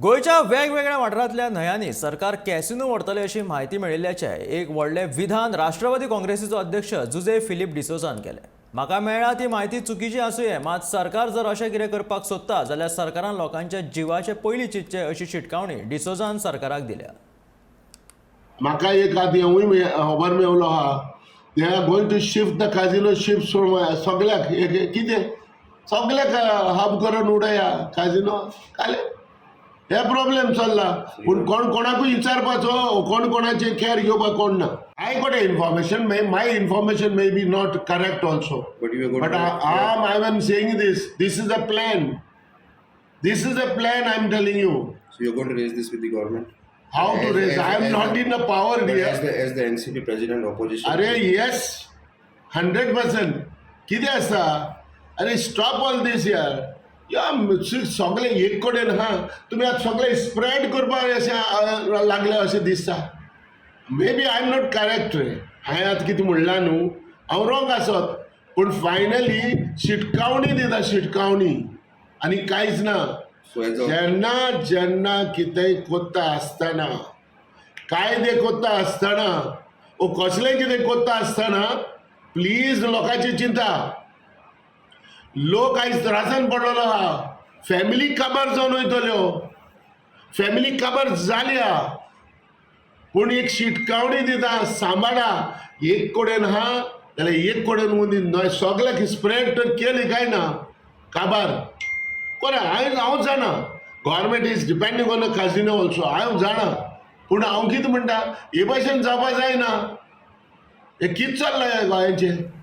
गोंयच्या वेगवेगळ्या वाठारांतल्या न्हंयांनी सरकार कॅसिनो व्हरतले अशी म्हायती मेळिल्ल्याचें एक व्हडलें विधान राष्ट्रवादी काँग्रेसीचो अध्यक्ष जुजे फिलीप डिसोजान केलें. म्हाका मेळ्ळा ती म्हायती चुकीची आसुये, मात सरकार जर अशें कितें करपाक सोदता जाल्यार सरकारान लोकांच्या जिवाचे पयलीं चिंतचें अशी शिटकावणी डिसोजान सरकाराक दिल्या. म्हाका एक आतां हेंवूय खबर मेवलो आहा, they are going to shift the casino shift from सगळ्याक एक कितें सगळ्याक हब करून उडया काजिनो काले. हे प्रॉब्लेम चल्ला, पूण कोण कोणाकूय विचारपाचो, कोण कोणाचें कॅर घेवपाक कोण ना. I got a information, may my information may be not correct also. But you are going But to. I am saying this. This is a plan. This is a plan, I am telling you. So you're going to raise this with the government? How to raise? I am not in the power, But dear. as the NCP president, opposition. अरे येस, 100%. कितें आसा, अरे stop all these यार. या सगळे एक कडेन हा, तुमी आतां सगळे स्प्रेड करपाक अशें लागले अशें दिसता. Maybe I am not correct रे. हांवें आतां कितें म्हणलां न्हू, हांव रोंग आसत, पूण फायनली शिटकावणी दिता, शिटकावणी, आनी कांयच ना. So as a जेन्ना जेन्ना कितेंय कोत्ता आसतना, कायदे कोत्ता आसतना ओ कसलें कितें कोत्ता आसतना, प्लीज लोकांची चिंता. लोक आयज त्रासान पडलेलो आहा. फॅमिली काबार जावन वयतल्यो, फॅमिली काबार जाल्या. पूण एक शिटकावणी दिता, सांबाळा. एक कडेन आहा जाल्यार एक कडेन उंदी न्हय, सगळ्याक स्प्रेड तर केली काय ना काबार बरें. हांवें हांव जाणा, government is depending on a casino also, हांव जाणा. पूण हांव कितें म्हणटा, हे भाशेन जावपा जायना. हें कितें चल्लां हें गोंयाचें?